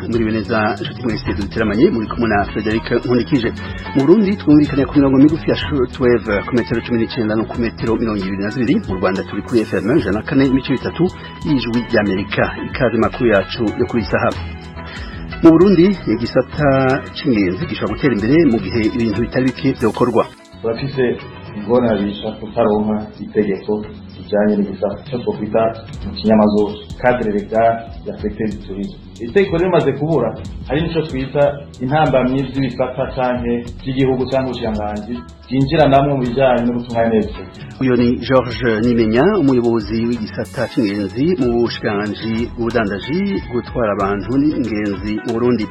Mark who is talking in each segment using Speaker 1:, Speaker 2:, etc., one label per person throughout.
Speaker 1: Mwiriwe neza nshuti mwese duteramanye, muri kumwe na Frederic Nkunikije. Mu Burundi twumvikana ku mirongo migufi ya shortwave ku metero 19 no ku metero 22. Mu Rwanda turi kuri FM 104.3 y'Ijwi ry'Amerika. Ikaze makuru yacu yo kuri saha. Mu Burundi igisata c'ingenzi gishobora gutera imbere mu gihe ibintu bitari bike vyokorwa.
Speaker 2: Turafise ingorane bita kutaronka itegeko rijanye n'igisata cyo twokwita mu kinyamazuru cadre légal ya secteur du tourisme. Itegeko rimaze kubura, hari nico twita intambamyi z'ibisata canke by'igihugu canke ubushikiranganji byinjiranamwo mu bijanye no gutunganya neza.
Speaker 1: Uyo ni George Nimenya, umuyobozi w'igisata c'ingenzi mu bushikiranganji bw'ubudandaji, gutwara abantu n'ingenzi mu Burundi.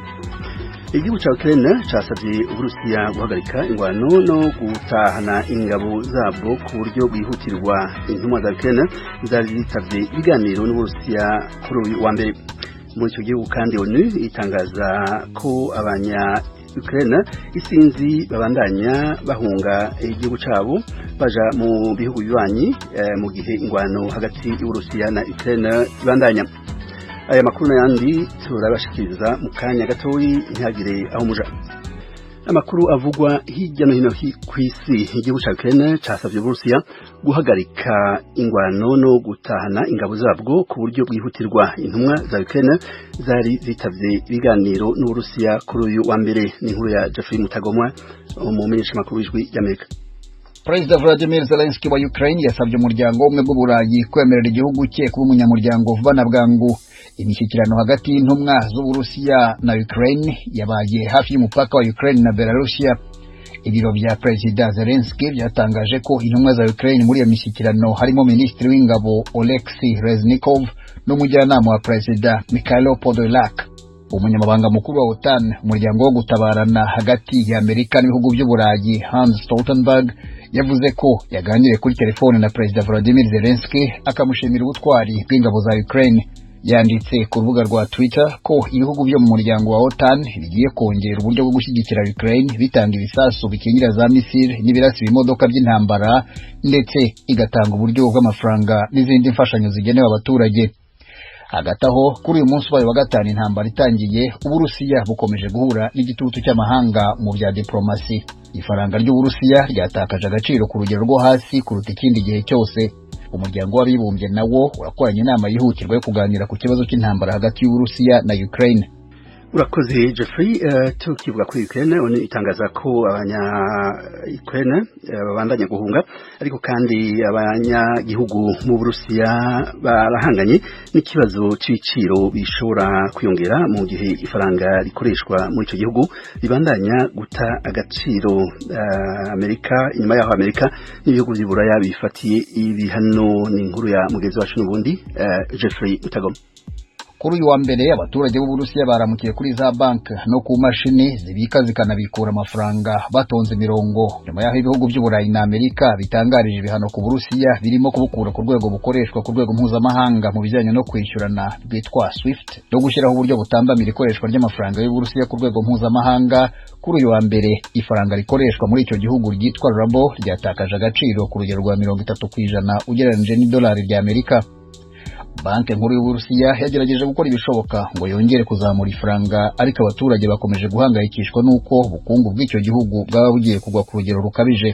Speaker 1: Igihugu ca Ukraine casavye Uburusiya guhagarika ingwano no gutahana ingabo zabwo ku buryo bwihutirwa. Intumwa za Ukraine zari zitavye ibiganiro n'Uburusiya kuri uyu wa mbere. Muri ico gihugu kandi ONU itangaza ko abanya Ukraine isinzi babandanya bahunga igihugu cabo baja mu bihugu bibanyi, mu gihe ingwano hagati y'Uburusiya na Ukraine ibandanya. Aya makuru n'ayandi turabashikiriza mu kanya gatoyi, ntihagire aho muja. Amakuru avugwa hirya no hino kw'isi: igihugu ca Ukraine casavye Uburusiya guhagarika ingwano no gutahana ingabo zabwo ku buryo bwihutirwa. Intumwa za Ukraine zari zitavye ibiganiro n'Uburusiya kuri uyu wa mbere. Ni inkuru ya Geoffrey Mutagomwa, umumenyeshamakuru w'Ijwi ry'Amerika.
Speaker 3: Perezida Volodymyr Zelensky wa Ukraine yasabye umuryango w'Ubumwe bw'Uburayi kwemerera igihugu cye kuba umunyamuryango vuba na bwangu. Imishyikirano hagati y'intumwa z'Uburusiya na Ukraine yabaye hafi y'umupaka wa Ukraine na Belarusia. Ibiro bya Perezida Zelensky byatangaje ko intumwa za Ukraine muri iyo mishyikirano harimo Minisitiri w'Ingabo Oleksiy Reznikov n'umujyanama wa Perezida Mikhailo Podolak. Umunyamabanga mukuru wa OTAN, umuryango wo gutabarana hagati ya Amerika n'ibihugu by'Uburayi, Hans Stoltenberg, yavuze ko yaganiriye kuri telefone na Perezida Volodymyr Zelensky, akamushimira ubutwari bw'ingabo za Ukraine. Yanditse ku rubuga rwa Twitter ko ibihugu byo mu muryango wa OTAN bigiye kongera uburyo bwo gushyigikira Ukraine, bitanga ibisasu bikingira za misile n'ibirasi ibimodoka by'intambara, ndetse igatanga uburyo bw'amafaranga n'izindi mfashanyo zigenewe abaturage. Hagati aho, kuri uyu munsi ubaye wa gatanu intambara itangiye, Uburusiya bukomeje guhura n'igitutu cy'amahanga mu bya diplomasi. Ifaranga ry'Uburusiya ryatakaje agaciro ku rugero rwo hasi kuruta ikindi gihe cyose. Umuryango w'Abibumbye nawo urakoranye inama yihutirwa yo kuganira ku kibazo cy'intambara hagati y'Uburusiya na Ukraine.
Speaker 1: Urakoze Jeffrey. Tukivuga kuri Ukraine, ONU itangaza ko abanya Ukraine babandanya guhunga, ariko kandi abanyagihugu mu Burusiya barahanganye n'ikibazo c'ibiciro bishobora kwiyongera mu gihe ifaranga rikoreshwa muri ico gihugu ribandanya guta agaciro. Amerika, inyuma yaho Amerika n'ibihugu vy'Iburaya bifatiye ibihano. Ni inkuru ya mugenzi wacu n'ubundi Jeffrey Mutagoma.
Speaker 3: Kuri uyu wa mbere, abaturage b'Uburusiya baramukiye kuri za banki no ku mashini zibika zikanabikura amafaranga batonze imirongo, nyuma y'aho ibihugu by'Uburayi na Amerika bitangarije ibihano ku Burusiya, birimo kubukura ku rwego bukoreshwa ku rwego mpuzamahanga mu bijyanye no kwishyurana rwitwa SWIFT, no gushyiraho uburyo butambamira ikoreshwa ry'amafaranga y'Uburusiya ku rwego mpuzamahanga. Kuri uyu wa mbere, ifaranga rikoreshwa muri icyo gihugu ryitwa ruble ryatakaje agaciro ku rugero rwa 30% ugereranyije n'idolari rya Amerika. Banki Nkuru y'Uburusiya yagerageje gukora ibishoboka ngo yongere kuzamura ifaranga, ariko abaturage bakomeje guhangayikishwa n'uko ubukungu bw'icyo gihugu bwaba bugiye kugwa ku rugero rukabije.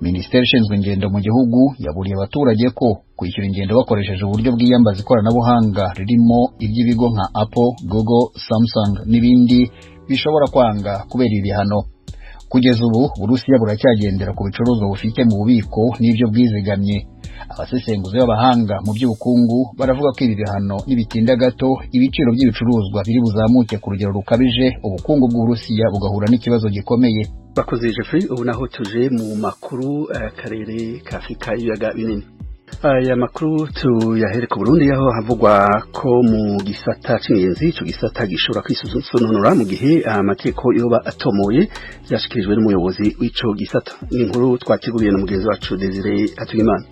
Speaker 3: Minisiteri ishinzwe ingendo mu gihugu yaburiye abaturage ko kwishyura ingendo bakoresheje uburyo bwiyambaza ikoranabuhanga ririmo iry'ibigo nka Apple, Google, Samsung n'ibindi bishobora kwanga kubera ibi bihano. Kugeza ubu Uburusiya buracyagendera ku bicuruzwa bufite mu bubiko n'ibyo bwizigamye. Abasesenguzi b'abahanga mu by'ubukungu baravuga ko ibi bihano nibitinda gato, ibiciro by'ibicuruzwa biri buzamuke ku rugero rukabije, ubukungu bw'Uburusiya bugahura n'ikibazo gikomeye.
Speaker 1: Bakoze Jeffrey. Ubu naho tuje mu makuru akarere ka Afurika y'Ibiyaga Binini. Aya makuru tuyahere ku Burundi, aho havugwa ko mu gisata c'ingenzi ico gisata gishobora kwisununura mu gihe amategeko yoba atomoye. Vyashikirijwe n'umuyobozi w'ico gisata. Ni inkuru twateguriye na mugenzi wacu Desire Hatungimana.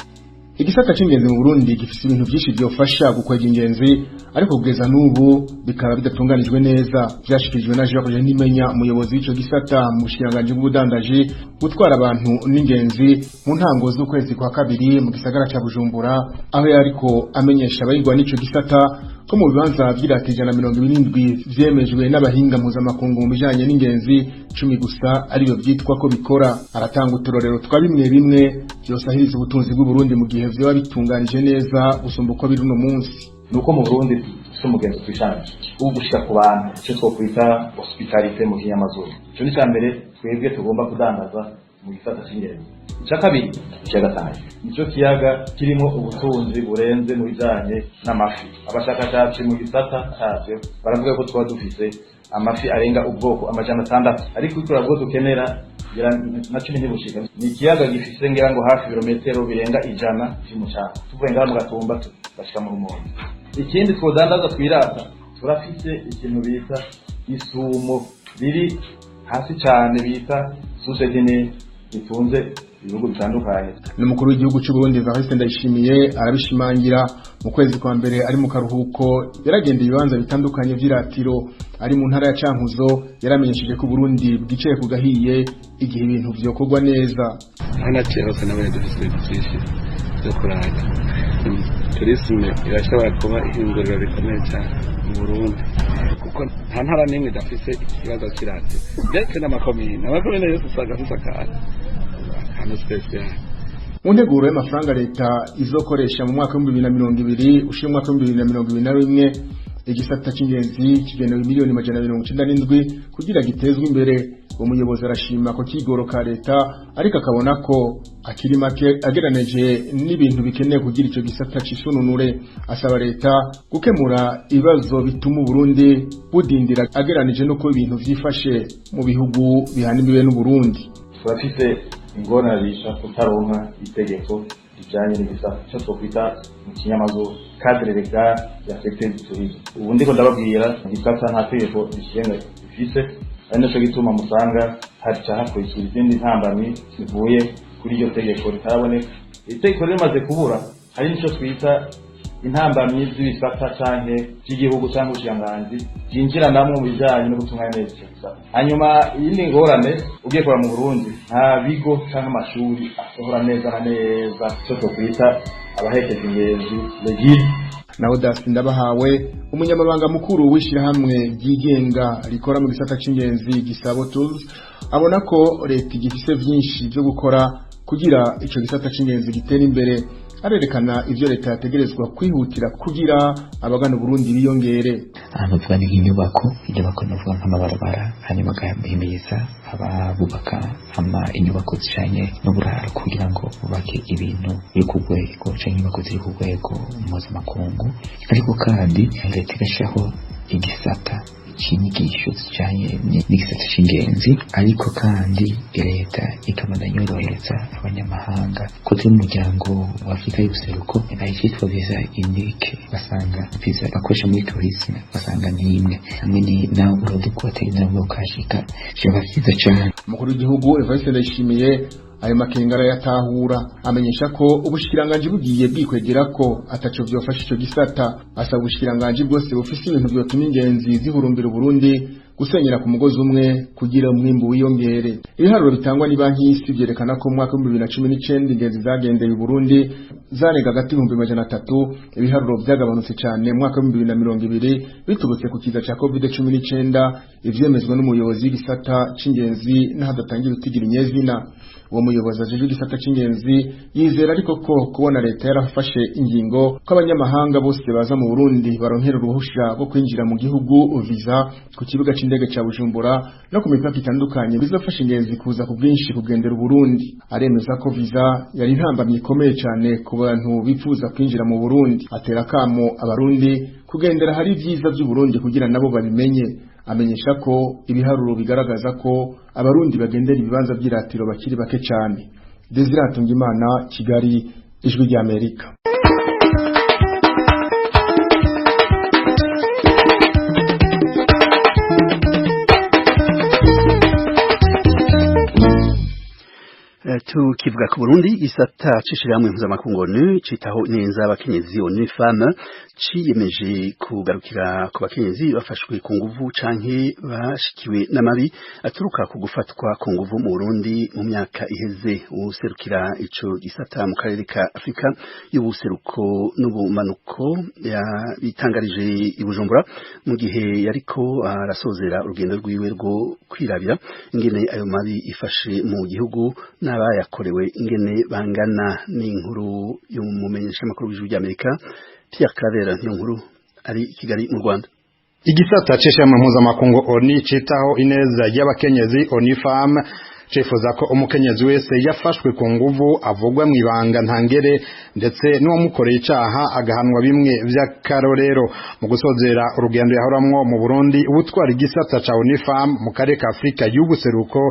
Speaker 4: Igisata c'ingenzi mu Burundi gifise ibintu byinshi byofasha gukwega ingenzi, ariko kugeza n'ubu bikaba bidatunganijwe neza. Vyashikirijwe na Georges Nimenya, umuyobozi w'ico gisata mu bushikiranganji bw'ubudandaji, gutwara abantu n'ingenzi, mu ntango z'ukwezi kwa kabiri mu gisagara ca Bujumbura, aho yariko amenyesha abayigwa n'ico gisata ko mu bibanza vy'irata 170 vyemejwe n'abahinga mpuzamakungu mu bijanye n'ingenzi, 10 gusa ariyo vyitwa ko bikora. Aratanga uturorero twa bimwe bimwe vyosahiriza ubutunzi bw'u Burundi mu gihe vyoba bitunganije neza gusumba uko biri uno munsi.
Speaker 2: Nuko mu Burundi dufise umugenzo twishanje wo gushika ku bantu, icyo twokwita hospitalité mu kinyamazuru. Ico ni mbere twebwe tugomba kudandaza mu gisata c'ingenzi. Icya kabiri, ikiyaga Tanganyika nico kiyaga kirimo ubutunzi burenze mu bijanye n'amafi. Abashakashatsi mu gisata cavyo baravuga ko twaba dufise amafi arenga ubwoko 600, ariko ikora bwo dukenera na 10 ntibushika. Ni ikiyaga gifise ngira ngo hafi ibirometero birenga 100 vy'umucanga, tuvuye ngaha mu Gatumba tugashika mu Rumonge. Ikindi twodandaza twirata, turafise ikintu bita isumo riri hasi cane bita Susedine ritunze ibihugu bitandukanye.
Speaker 4: N'umukuru w'igihugu cy'u Burundi Evariste Ndayishimiye arabishimangira. Mu kwezi kwa mbere ari mu karuhuko yaragendeye ibibanza bitandukanye vy'iratiro. Ari mu ntara ya Cankuzo yaramenyesheje ko Burundi bwicaye ku gahiye igihe ibintu vyokorwa neza.
Speaker 5: Hanaciye hose nabonye dufise ibintu vyinshi vyo kurata. Tourisme irashobora kuba ihinguriro rikomeye cyane mu Burundi, kuko nta ntara n'imwe idafise ikibazo cy'iratiro, ndetse n'amakomine yose usanga afise akantu special.
Speaker 4: Mu nteguro y'amafaranga leta izokoresha mu mwaka w'2020 ushira umwaka w'2021, igisata c'ingenzi kigenewe miliyoni 297 kugira gitezwe imbere. Umuyobozi arashima ko kigoro ka leta, ariko akabona ko akiri make ageranije n'ibintu bikeneye kugira ico gisata cisununure. Asaba leta gukemura ibibazo bituma Burundi budindira ageranije nuko ibintu vyifashe mu bihugu bihana imbibe n'u Burundi.
Speaker 2: Turafise ingorane bita kutaronka itegeko rijanye n'igisata icyo twokwita mu kinyamazuru cadre légal ya secteur du tourisme. Ubu ndiko ndababwira, igisata nta tegeko rikigenga gifise, ari naco gituma musanga haca hakurikira izindi ntambamyi zivuye kuri iryo tegeko ritaraboneka. Itegeko rimaze kubura, hari nico twita intambamyi z'ibisata canke by'igihugu canke ubushikiranganji byinjiranamwo mu bijanye no gutunganya neza ico gisata. Hanyuma iyindi ngorane, ugiye kuraba mu Burundi nta bigo canke amashuri asohora neza na neza ico twokwita abaherekeza ingenzi, les guides.
Speaker 4: Naho Dasi Ndabahawe, umunyamabanga mukuru w'ishyirahamwe ryigenga rikora mu gisata c'ingenzi Gisabo Tours, abona ko leta igifise vyinshi vyo gukora kugira ico gisata c'ingenzi gitere imbere. Arerekana ivyo leta yategerezwa kwihutira kugira abagana Burundi biyongere.
Speaker 6: Ahantu uvuga ni nk'inyubako, inyubako navuga nk'amabarabara, hanyuma agahimiriza ababubaka ama inyubako zijanye n'uburaro kugira ngo bubake ibintu biri ku rwego canke inyubako ziri ku rwego mpuzamakungu. Ariko kandi leta igashyiraho igisata c'inyigisho zijanye n'igisata c'ingenzi. Ariko kandi leta ikabandanya yorohereza abanyamahanga ko turi mu muryango wa Afurika y'ubuseruko, hari icitwa visa unique, basanga visa bakoresha muri tourisme basanga ni imwe hamwe ni nawe Burundi ko batari nawe ukashika, vyoba vyiza cane.
Speaker 4: Umukuru w'igihugu Evariste Ndayishimiye ayo makenga arayatahura, amenyesha ko ubushikiranganji bugiye bwikwegera ko ataco vyofasha ico gisata. Asaba ubushikiranganji bwose bufise ibintu vyotuma ingenzi zihurumbira Burundi gusenyera ku mugozi umwe kugira umwimbu wiyongere. Ibiharuro bitangwa ni Banki y'Isi vyerekana ko mu mwaka w'ibihumbi 2019 ingenzi zagendeye Burundi zarenga hagati 300,000. Ibiharuro vyagabanutse cane mu mwaka w'2020 biturutse ku kiza ca Covid-19, ivyemezwa n'umuyobozi w'igisata c'ingenzi n'ahadatangira utigira inyezina. Uwo muyobozi ajejwe igisata c'ingenzi yizera ariko ko kubona leta yarafashe ingingo ko abanyamahanga bose baza mu Burundi baronkera uruhusha rwo kwinjira mu gihugu, visa, ku kibuga c'indege ca Bujumbura no ku mipaka itandukanye, bizofasha ingenzi kuza ku bwinshi kugendera Burundi. Aremeza ko visa yari intambamyi ikomeye cane ku bantu bifuza kwinjira mu Burundi. Atera kamo abarundi kugendera hari ivyiza vy'u Burundi kugira nabo babimenye. Amenyesha ko ibiharuro bigaragaza ko abarundi bagendera ibibanza by'iratiro bakiri bake cyane. Desire Hatungimana, Kigali, Ijwi ry'Amerika.
Speaker 1: Tukivuga ku Burundi, gisata c'ishirahamwe mpuzamakungu ONU citaho neza abakenyezi, ONU Femmes, ciyemeje kugarukira ku bakenyezi bafashwe ku nguvu canke bashikiwe n'amabi aturuka ku gufatwa ku nguvu mu Burundi mu myaka iheze. Userukira ico gisata mu karere ka Afrika y'ubuseruko n'ubumanuko yabitangarije i Bujumbura mu gihe yariko arasozera urugendo rwiwe rwo kwirabira ingene ayo mabi ifashe mu gihugu n'abayakorewe ingene bangana. N'inkuru y'umumenyeshamakuru w'Ijwi ry'Amerika Pierre Claver Niyonkuru ari i Kigali mu Rwanda.
Speaker 7: Igisata c'ishirahamwe mpuzamakungu ONU citaho ineza y'abakenyezi, ONU Femmes, cifuza ko umukenyezi wese yafashwe ku nguvu avugwa mw'ibanga ntangere, ndetse n'uwamukoreye icaha agahanwa bimwe vy'akarorero. Mu gusozera urugendo yahoramwo mu Burundi, ubutwara igisata ca ONU Femmes mu karere ka Afrika y'ubuseruko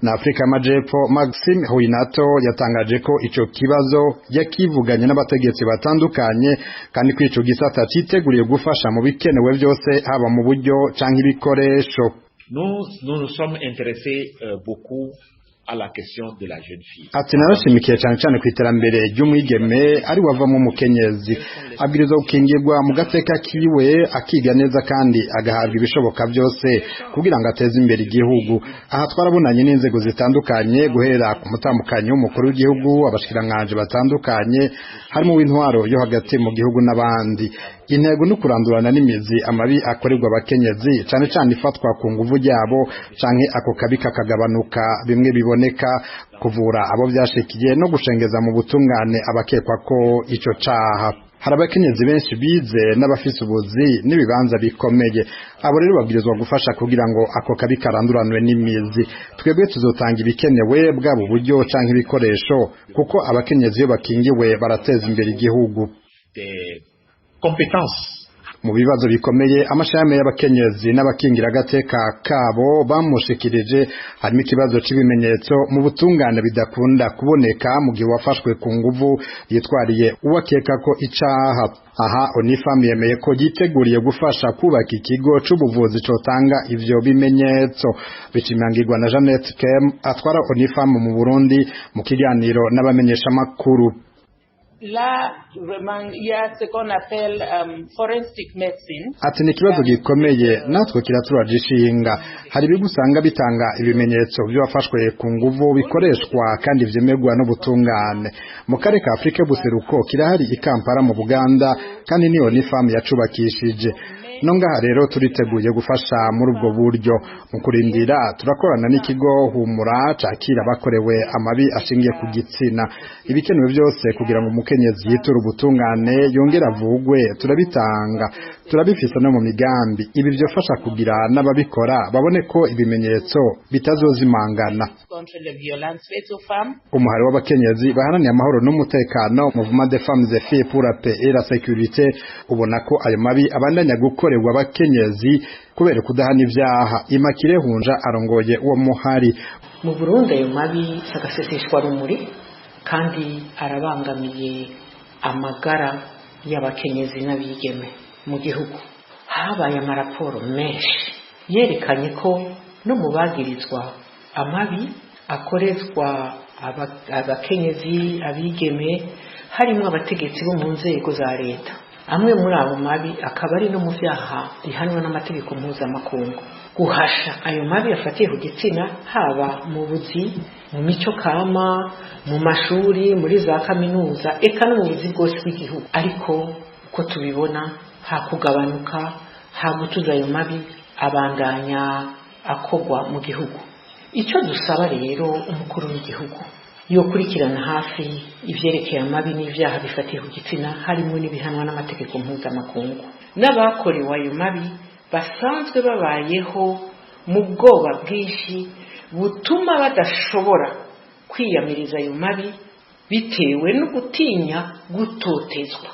Speaker 7: na Afrika y'Amajepfo, Maxime Houinato, yatangaje ko ico kibazo yakivuganye n'abategetsi batandukanye, kandi ko ico gisata citeguriye gufasha mu bikenewe vyose, haba mu buryo canke ibikoresho.
Speaker 8: Nous, nous nous sommes intéressés beaucoup à la question de la jeune fille.
Speaker 7: Ati: "Narashimikiye cyane cyane ku iterambere ry'umwigeme ari wavamo umukenyezi. Abwirizwa gukingirwa mu gateka kiwe, akiga neza kandi agahabwa ibishoboka byose kugira ngo ateze imbere igihugu. Aha twarabonanye n'inzego zitandukanye, guhera ku mutambukanyi w'umukuru w'igihugu, abashikiranganji batandukanye harimo uw'intwaro yo hagati mu gihugu n'abandi. Intego ni kurandurana n'imizi amabi akorerwa abakenyezi, cyane cyane ifatwa ku nguvu ryabo, canke ako kabi kakagabanuka bimwe biboneka, kuvura abo vyashikiye no gushengeza mu butungane abakekwa ko ico caha. Hari abakenyezi benshi bize n'abafise ubuzi n'ibibanza bikomeye. Abo rero babwirizwa gufasha kugira ngo ako kabi karanduranwe n'imizi. Twebwe tuzotanga ibikenewe, bwaba uburyo canke ibikoresho, kuko abakenyezi iyo bakingiwe barateza imbere igihugu."
Speaker 8: Compétences.
Speaker 7: Mu bibazo bikomeye amashami y'abakenyezi n'abakingira agateka kabo bamushikirije harimo ikibazo c'ibimenyetso mu butungane bidakunda kuboneka mu gihe wafashwe ku nguvu yitwariye uwakeka ko icaha. Aha ONU Femmes yemeye ko yiteguriye gufasha kubaka ikigo c'ubuvuzi cotanga ivyo bimenyetso. Bishimangirwa na Jeannette Kem atwara ONU Femmes mu Burundi mu kiganiro n'abamenyeshamakuru.
Speaker 9: Là, vraiment, il y a ce qu'on appelle forensic medicine.
Speaker 7: Ati: "Ni ikibazo gikomeye, natwe kiraturaje ishinga. Hari ibigo usanga bitanga ibimenyetso by'uwafashwe ku nguvu bikoreshwa kandi vyemerwa n'ubutungane. Mu karere ka Afrika y'ubuseruko kirahari i Kampala mu Buganda, kandi niyo ONU Femmes yacubakishije. No ngaha rero turiteguye gufasha muri ubwo buryo. Mu kurindira turakorana n'ikigo Humura cakira abakorewe amabi ashingiye ku gitsina. Ibikenewe byose kugira ngo umukenyezi yiture ubutungane yongere avugwe turabitanga, turabifise no mu migambi. Ibi vyofasha kugira n'ababikora babone ko ibimenyetso bitazozimangana."
Speaker 9: Contre les violences faites aux femmes.
Speaker 7: Umuhari w'abakenyezi baharaniye amahoro n'umutekano, Mouvement des femmes et filles pour la paix et la sécurité, ubona ko ayo mabi abandanya gukorerwa abakenyezi kubera kudahana ivyaha. Imakire Hunja arongoye uwo muhari.
Speaker 10: Mu Burundi ayo mabi agaseseshwa rumuri kandi arabangamiye amagara y'abakenyezi n'abigeme mu gihugu. Habaye amaraporo menshi yerekanye ko no mu bagirizwa amabi akorezwa abakenyezi, abigeme, harimo abategetsi bo mu nzego za leta. Amwe muri abo mabi akaba ari no mu byaha bihanwa n'amategeko mpuzamakungu. Guhasha ayo mabi afatiye ku gitsina, haba mu buzi, mu mico kama, mu mashuri, muri za kaminuza, eka no mu buzi bwose bw'igihugu. Ariko uko tubibona, ha kugabanuka, ha gutuza, ayo mabi abandanya akogwa mu gihugu. Icyo dusaba rero umukuru w'igihugu, yokurikirana hafi ivyerekeye amabi n'ivyaha bifatiye ku gitsina, harimo n'ibihanwa n'amategeko mpuzamakungu, n'abakorewe ayo mabi basanzwe babayeho mu bwoba bwinshi butuma badashobora kwiyamiriza ayo mabi bitewe no gutinya gutotezwa.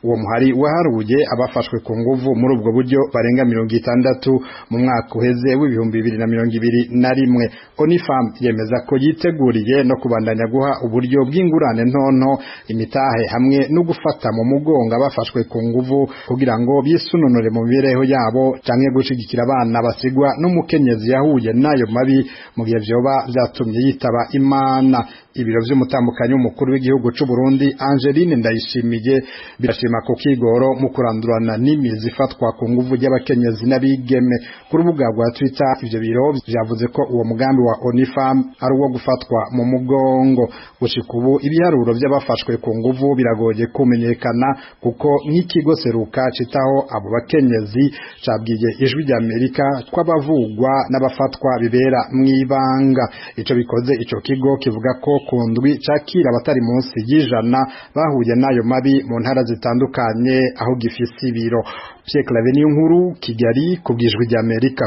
Speaker 7: Uwo muhari waharuye abafashwe ku nguvu muri ubwo buryo barenga 60 mu mwaka uheze w'2021. ONU Femmes yemeza ko yiteguriye no kubandanya guha uburyo bw'ingurane ntonto, imitahe hamwe no gufata mu mugongo abafashwe ku nguvu kugira ngo bisununure mu mibereho yabo, canke gushigikira abana basigwa n'umukenyezi yahuye n'ayo mabi mu gihe vyoba vyatumye yitaba Imana. Ibiro vy'umutambukanyi w'umukuru w'igihugu c'u Burundi, Angeline Ndayishimiye, birashima ku kigoro mu kurandurana n'imizi ifatwa ku nguvu y'abakenyezi n'abigeme. Ku rubuga rwa Twitter, ivyo biro vyavuze ko uwo mugambi wa ONU Femmes ari uwo gufatwa mu mugongo. Gushika ubu, ibiharuro vy'abafashwe ku nguvu biragoye kumenyekana, kuko nk'ikigo Seruka citaho abo bakenyezi cabwiye Ijwi rya Amerika ko abavugwa n'abafatwa bibera mw'ibanga. Ico bikoze, ico kigo kivuga ko ku ndwi cakira abatari munsi y'100 bahuye n'ayo mabi mu ntara zitandukanye aho gifise ibiro. Pierre Claver Niyonkuru, Kigali, ku bw'Ijwi rya Amerika.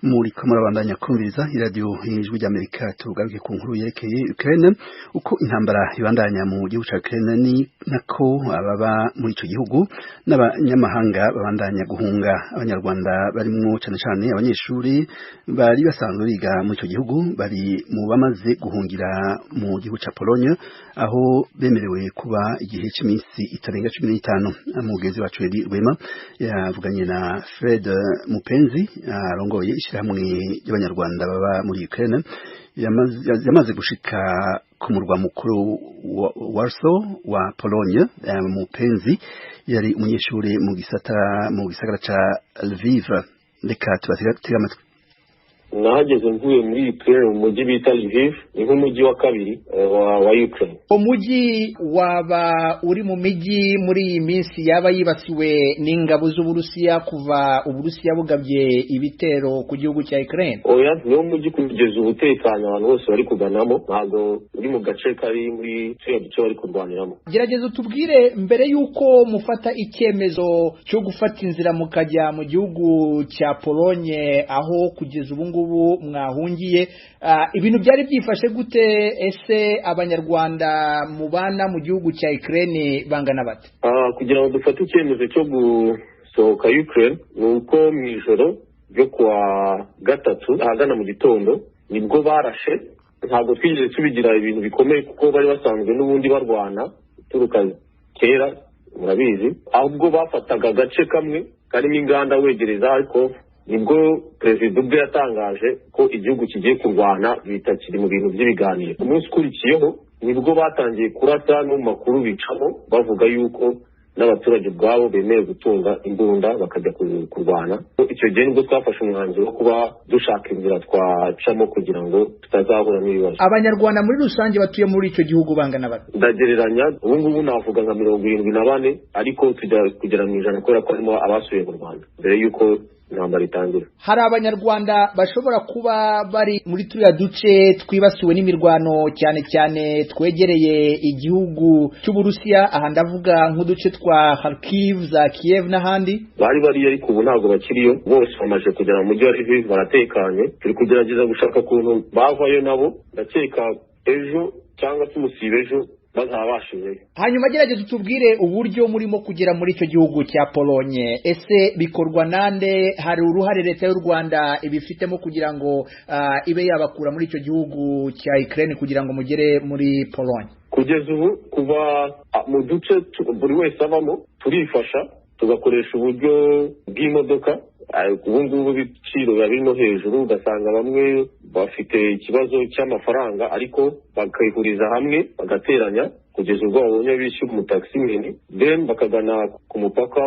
Speaker 1: Muriko murabandanya kumviriza iradiyo Ijwi ry'Amerika. Tugaruke ku nkuru yerekeye Ukraine. Uko intambara ibandanya mu gihugu ca Ukraine, ni nako ababa muri ico gihugu n'abanyamahanga babandanya guhunga. Abanyarwanda barimwo cane cane abanyeshuri bari basanzwe biga muri ico gihugu bari mu bamaze guhungira mu gihugu ca Pologne, aho bemerewe kuba igihe c'iminsi itarenga 15. Mugenzi wacu Edi Rwema yavuganye na Fred Mupenzi, arongoye ishyirahamwe ry'Abanyarwanda baba muri Ukraine, yamaze gushika ku murwa mukuru Warsaw wa Pologne. Mupenzi yari umunyeshuri mu gisata mu gisagara ca Lviv. Reka tubatege amatwi.
Speaker 11: Nahageze mvuye muri Ukraine, mu mujyi bita Lviv, ni nk'umujyi wa kabiri wa Ukraine.
Speaker 12: Umujyi waba uri mu mijyi muri iyi minsi yaba yibasiwe n'ingabo z'Uburusiya kuva Uburusiya bugabye ibitero ku gihugu cya Ukraine?
Speaker 11: Oya, niwo mujyi kugeza ubu utekanye, abantu bose bari kuganamo, ntabwo uri mu gace kari muri turiya duce bari kurwaniramo.
Speaker 12: Gerageza utubwire, mbere y'uko mufata icyemezo cyo gufata inzira mukajya mu gihugu cya Polonye, aho kugeza ubu ngubu mwahungiye, ibintu byari byifashe gute? Ese Abanyarwanda mubana mu gihugu cya Ukraine bangana bate?
Speaker 11: Kugira ngo dufate icyemezo cyo gusohoka Ukraine, ni uko mu ijoro ryo kuwa gatatu ahagana mu gitondo nibwo barashe. Ntabwo twigeze tubigira ibintu bikomeye, kuko bari basanzwe n'ubundi barwana uturuka kera, murabizi. Ahubwo bafataga agace kamwe karimo inganda wegereza Kharkov, nibwo perezida ubwe yatangaje ko igihugu kigiye kurwana, bitakiri mu bintu by'ibiganiro. Umunsi ukurikiyeho nibwo batangiye kurasa, no mu makuru bicamo bavuga yuko n'abaturage ubwabo bemerewe gutunga imbunda bakajya kurwana. Icyo gihe nibwo twafashe umwanzuro wo kuba dushaka inzira twacamo kugira ngo tutazahura n'ibibazo.
Speaker 12: Abanyarwanda muri rusange batuye muri icyo gihugu bangana bate?
Speaker 11: Ndagereranya, ubu ngubu navuga nka 74, ariko tujya kugera mu 100 kubera ko harimo abasubiye mu Rwanda mbere y'uko intambara itangira.
Speaker 12: Hari Abanyarwanda bashobora kuba bari muri turiya duce twibasiwe n'imirwano, cyane cyane twegereye igihugu cy'Uburusiya, aha ndavuga nk'uduce twa Kharkiv, za Kiev n'ahandi?
Speaker 11: Bari bariyo, ariko ubu ntabwo bakiriyo. Bose bamaze kugera mu mujyi wa Lviv, baratekanye. Turi kugerageza gushaka ukuntu bavayo nabo, ndakeka ejo cyangwa se umusibe ejo bazaba bashizeyo.
Speaker 12: Hanyuma gerageza utubwire uburyo murimo kugera muri icyo gihugu cya Polonye. Ese bikorwa nande? Hari uruhare leta y'u Rwanda ibifitemo kugira ngo ibe yabakura muri icyo gihugu cya Ukraine kugira ngo mugere muri Polonye?
Speaker 11: Kugeza ubu, kuva mu duce buri wese abamo, turifasha tugakoresha uburyo bw'imodoka. Ubu ngubu ibiciro biba biri no hejuru, ugasanga bamwe bafite ikibazo cy'amafaranga, ariko bakihuriza hamwe bagateranya kugeza ubwo babonye bishyura umutaximan, then bakagana ku mupaka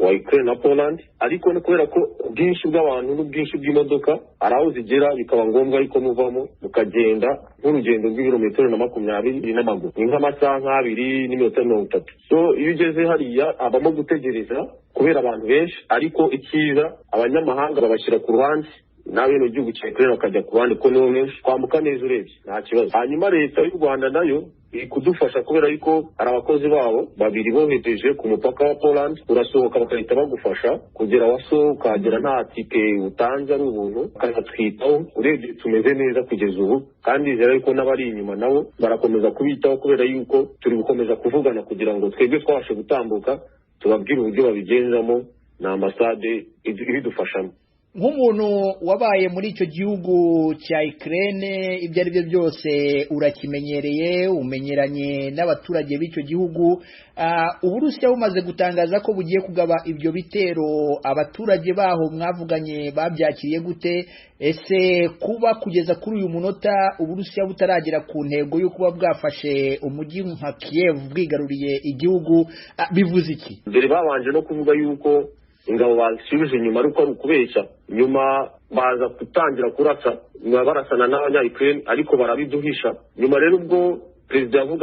Speaker 11: wa Ukraine na Poland. Ariko kubera ko ubwinshi bw'abantu n'ubwinshi bw'imodoka, hari aho zigera bikaba ngombwa ariko muvamo mukagenda nk'urugendo rw'ibirometero na 20 n'amaguru, ni nk'amasaha nk'abiri n'iminota 30. So iyo ugeze hariya habamo gutegereza kubera abantu benshi, ariko icyiza abanyamahanga babashyira ku ruhande. N'abenegihugu cya Ukraine bakajya ku ruhande, ko nibo benshi. Kwambuka neza urebye nta kibazo. Hanyuma leta y'u Rwanda nayo iri kudufasha, kubera yuko hari abakozi babo babiri bohereje ku mupaka wa Poland. Urasohoka bagahita bagufasha kugera waso, ukahagera nta tike utanze, ari ubuntu, bakanatwitaho. Urebye tumeze neza kugeza ubu, kandi nizera yuko n'abari inyuma nabo barakomeza kubitaho, kubera yuko turi gukomeza kuvugana kugira ngo twebwe twabashe gutambuka, tubabwire uburyo babigenzamo na ambasade ibidufashamo.
Speaker 12: Nk'umuntu wabaye muri icyo gihugu cya Ukraine, ibyo ari byo byose urakimenyereye, umenyeranye n'abaturage b'icyo gihugu. Uburusiya bumaze gutangaza ko bugiye kugaba ibyo bitero, abaturage baho mwavuganye babyakiriye gute? Ese kuba kugeza kuri uyu munota Uburusiya butaragera ku ntego yo kuba bwafashe umujyi nka Kiev, bwigaruriye igihugu, bivuze iki?
Speaker 11: Mbere babanje no kuvuga yuko ingabo bazisubije inyuma, ariko ari ukubeshya. Nyuma baza gutangira kurasa, nyuma barasana n'abanya Ukraine, ariko barabiduhisha. Nyuma rero ubwo perezida yavuga